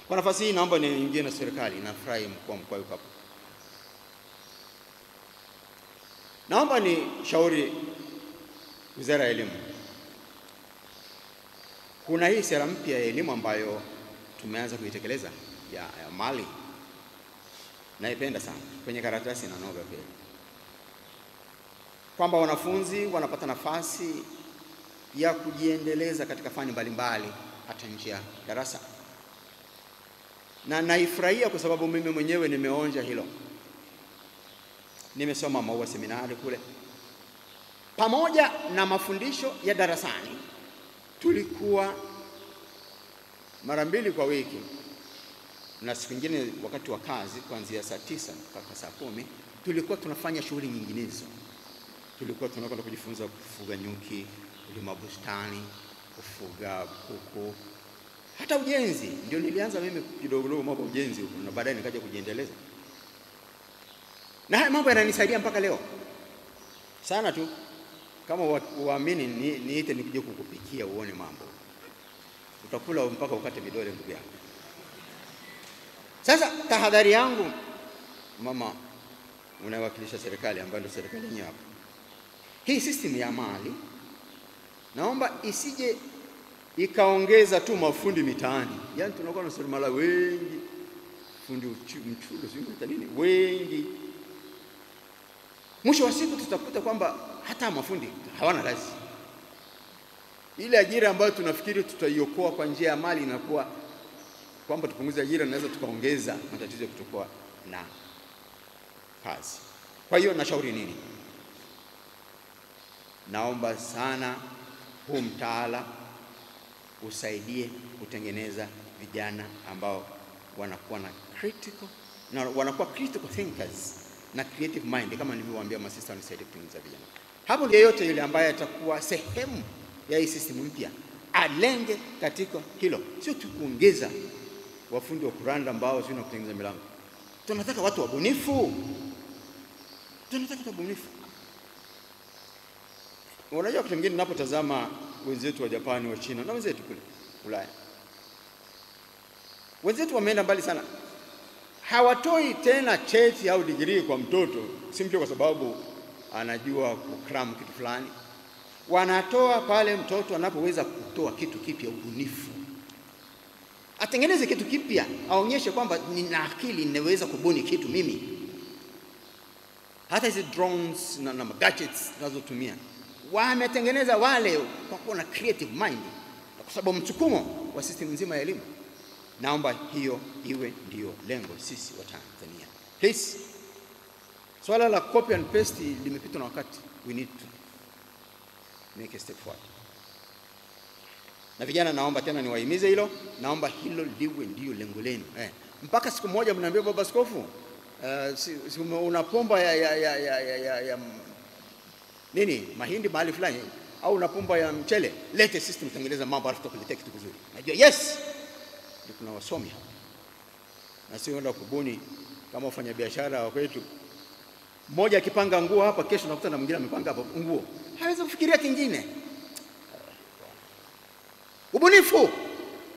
Kwa nafasi hii naomba niingie na serikali. Nafurahi mkuu wa mkoa yuko hapa. Naomba ni shauri Wizara ya Elimu. Kuna hii sera mpya ya elimu ambayo tumeanza kuitekeleza ya mali. Naipenda sana. Kwenye karatasi na noga pia. Kwamba wanafunzi wanapata nafasi ya kujiendeleza katika fani mbalimbali hata nje ya darasa. Na naifurahia kwa sababu mimi mwenyewe nimeonja hilo. Nimesoma Maua Seminari kule. Pamoja na mafundisho ya darasani, tulikuwa mara 2 kwa wiki na siku nyingine wakati wa kazi kuanzia saa 9 mpaka saa 10 tulikuwa tunafanya shughuli nyinginezo. Tulikuwa tunakwenda kujifunza kufuga nyuki, kulima bustani, kufuga kuku, hata ujenzi. Ndio nilianza mimi kidogo kidogo mambo ujenzi huko, na baadaye nikaja kujiendeleza. Na haya mambo yananisaidia mpaka leo sana tu. Kama uamini niite nikuje kukupikia uone mambo. Utakula mpaka ukate vidole ndugu yangu. Sasa tahadhari yangu, mama unawakilisha serikali ambayo ndio serikali yenyewe hapa. Hii system ya mali naomba isije ikaongeza tu mafundi mitaani. Yaani tunakuwa na seremala wengi, fundi mchulo sio nini wengi. Mwisho wa siku tutakuta kwamba hata mafundi hawana kazi. Ile ajira ambayo tunafikiri tutaiokoa kwa njia ya mali inakuwa kwamba tupunguze ajira, naweza tukaongeza matatizo ya kutokuwa na kazi. Kwa hiyo nashauri nini? Naomba sana huu mtaala usaidie kutengeneza vijana ambao wanakuwa na critical, na wanakuwa critical thinkers na creative mind, kama nilivyowaambia masista wanisaidie kutengeneza vijana. Hapo yeyote yule ambaye atakuwa sehemu ya hii system mpya alenge katika hilo, sio tu kuongeza wafundi wa kuranda mbao sio na kutengeneza milango. Tunataka watu wabunifu. Tunataka watu wabunifu. Unajua wakati mwingine ninapotazama wenzetu wa Japani, wa China na wenzetu kule Ulaya, wenzetu wameenda mbali sana. Hawatoi tena cheti au degree kwa mtoto simply kwa sababu anajua kukram kitu fulani. Wanatoa pale mtoto anapoweza kutoa kitu kipya, ubunifu. Atengeneze kitu kipya, aonyeshe kwamba nina akili, ninaweza kubuni kitu mimi. Hata hizi drones na gadgets tunazotumia, wametengeneza wale kwa kuwa na creative mind, kwa sababu msukumo wa system nzima ya elimu. Naomba hiyo iwe ndio lengo sisi wa Tanzania. Please. Swala la copy and paste limepitwa na wakati. We need to make a step forward. Na vijana naomba tena niwahimize hilo, naomba hilo liwe ndio lengo lenu. Mpaka siku moja mnaambia baba askofu, si una pomba ya nini mahindi mahali fulani au una pomba ya mchele, lete system tengeneza mambo alafu tukuletea kitu kizuri. Najua yes. Ndio kuna wasomi hapa. Na sio enda kubuni kama wafanyabiashara wa kwetu. Mmoja akipanga nguo hapa, kesho nakuta na mwingine amepanga hapa nguo. Hawezi kufikiria kingine. Ubunifu.